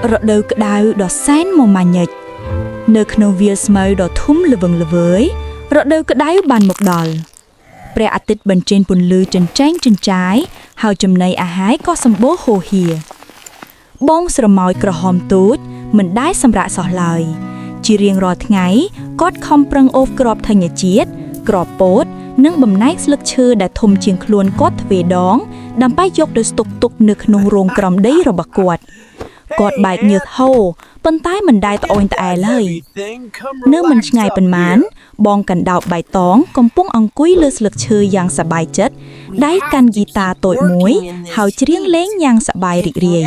រដូវក្តៅដ៏សែនមមាញឹកនៅក្នុងវាលស្មៅដ៏ធំល្វឹងល្វើយរដូវក្តៅបានមកដល់ព្រះអាទិត្យបញ្ចេញពន្លឺចិញ្ចែងចិញ្ចាយហើយចំណីអាហារក៏សម្បូរហូរហៀរបងស្រមោចក្រហមទូចមិនដែលសម្រាកសោះឡើយជារៀងរាល់ថ្ងៃគាត់ខំប្រឹងអូបគ្រាប់ធញ្ញជាតិគ្រាប់ពោតនិងបំណែកស្លឹកឈើដែលធំជាងខ្លួនគាត់ទ្វេដងដើម្បីយកទៅស្តុកទុកនៅក្នុងរោងក្រោមដីរបស់គាត់ គាត់បែកញើសហូរប៉ុន្តែមិនដែលត្អូញត្អែឡើយ នៅមិនឆ្ងាយប៉ុន្មាន បងកណ្ដោបបៃតងកំពុងអង្គុយលើស្លឹកឈើយ៉ាងសប្បាយចិត្តដៃកាន់ហ្គីតាតូចមួយ ហើយច្រៀងលេងយ៉ាងសប្បាយរីករាយ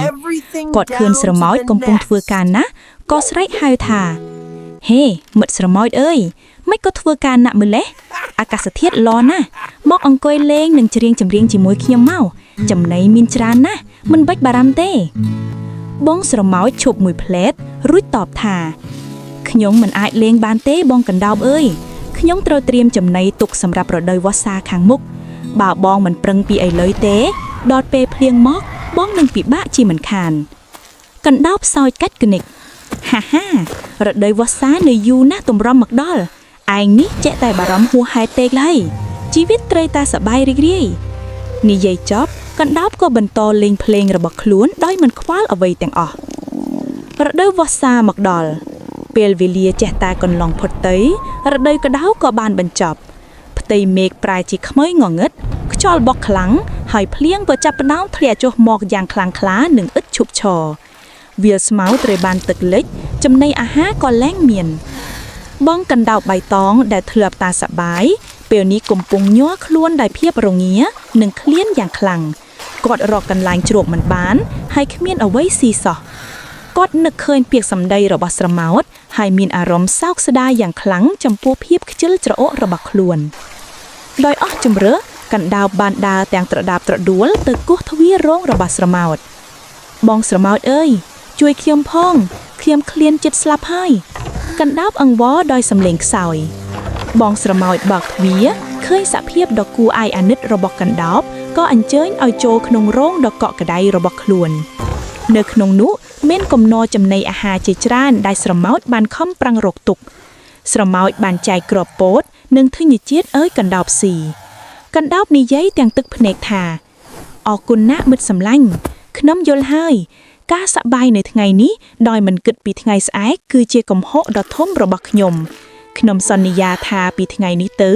គាត់ឃើញស្រមោចកំពុងធ្វើការណាស់ក៏ស្រែកហៅថា ហេមិត្តស្រមោចអើយមិនក៏ធ្វើការណាក់ម្លេះអាកាសធាតុល្អណាស់មកអង្គុយលេងនិងច្រៀងចម្រៀងជាមួយខ្ញុំមកចំណីមានច្រើនណាស់មិនបាច់បារម្ភទេ បងស្រមោចឈប់មួយភ្លែតរួចតបថា ខ្ញុំមិនអាចលេងបានទេបងកណ្ដោបអើយខ្ញុំត្រូវត្រៀមចំណីទុកសម្រាប់រដូវវស្សាខាងមុខបើបងមិនប្រឹងពីឥឡូវទេ ដល់ពេលភ្លៀងមកបងនឹងពិបាកជាមិនខាន កណ្ដោបសោចកាច់គនិកហាហារដូវវស្សានៅយូរណាស់ទម្រាំមកដល់ឯងនេះចេះតែបារម្ភហួសហេតុពេកឡើយជីវិតត្រូវតែសប្បាយរីករាយនិយាយចប់កណ្ដោបក៏បន្តលេងភ្លេងរបស់ខ្លួនដោយមិនខ្វល់អ្វីទាំងអស់រដូវវស្សាមកដល់ ពេលវេលាចេះតែកន្លងផុតទៅរដូវក្តៅក៏បានបញ្ចប់ ផ្ទៃមេឃប្រែជាខ្មៅងងឹតខ្យល់បក់ខ្លាំងហើយភ្លៀងក៏ចាប់ផ្ដើមធ្លាក់ចុះមកយ៉ាងខ្លាំងក្លានិងឥតឈប់ឈរវាលស្មៅត្រូវបានទឹកលិច ចំណីអាហារក៏លែងមាន បងកណ្ដោបបៃតងដែលធ្លាប់តាសប្បាយពេលនេះកំពុងញ័រខ្លួនដោយភាពរងានិងឃ្លានយ៉ាងខ្លាំងគាត់រកកន្លែងជ្រកមិនបាន ហើយគ្មានអ្វីស៊ីសោះគាត់នឹកឃើញពាក្យសម្ដីរបស់ស្រមោចហើយមានអារម្មណ៍សោកស្ដាយយ៉ាងខ្លាំងចំពោះភាពខ្ជិលច្រអូសរបស់ខ្លួន ដោយអស់ជំរឿកណ្ដោបបានដើរទាំងត្រដាបត្រដួលទៅគោះទ្វាររោងរបស់ស្រមោចបងស្រមោចអើយជួយខ្ញុំផងខ្ញុំឃ្លានចិត្តស្លាប់ហើយកណ្ដោបអង្វរដោយសំឡេងខ្សោយ បងស្រមោចបើកទ្វារឃើញសភាពដ៏គួរឲ្យអាណិតរបស់កណ្ដោបក៏អញ្ជើញឲ្យចូលក្នុងរោងដ៏កក់ក្ដៅរបស់ខ្លួន នៅក្នុងនោះមានកំណរចំណីអាហារជាច្រើនដែលស្រមោចបានខំប្រឹងរកទុក ស្រមោចបានចែកគ្រាប់ពោតនិងធញ្ញជាតិឲ្យកណ្ដោបស៊ីកណ្ដោបនិយាយទាំងទឹកភ្នែកថាអរគុណណាស់មិត្តសម្លាញ់ខ្ញុំយល់ហើយ ការសប្បាយនៅថ្ងៃនេះដោយមិនគិតពីថ្ងៃស្អែកគឺជាកំហុសដ៏ធំរបស់ខ្ញុំខ្ញុំសន្យាថាពីថ្ងៃនេះទៅ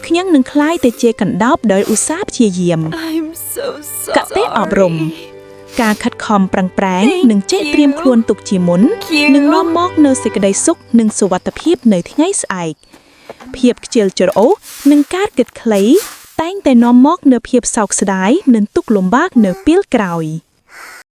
ខ្ញុំនឹងក្លាយទៅជាកណ្ដោបដោយឧស្សាហ៍ព្យាយាម I'm so គតិអប់រំ sorry. ការខិតខំប្រឹងប្រែងនិងចេះត្រៀមខ្លួនទុកជាមុន នឹងនាំមកនូវសេចក្តីសុខនិងសុវត្ថិភាពនៅថ្ងៃស្អែកភាពខ្ជិលច្រអូសនិងការគិតខ្លី តែងតែនាំមកនូវភាពសោកស្ដាយនិងទុក្ខលំបាកនៅពេលក្រោយ។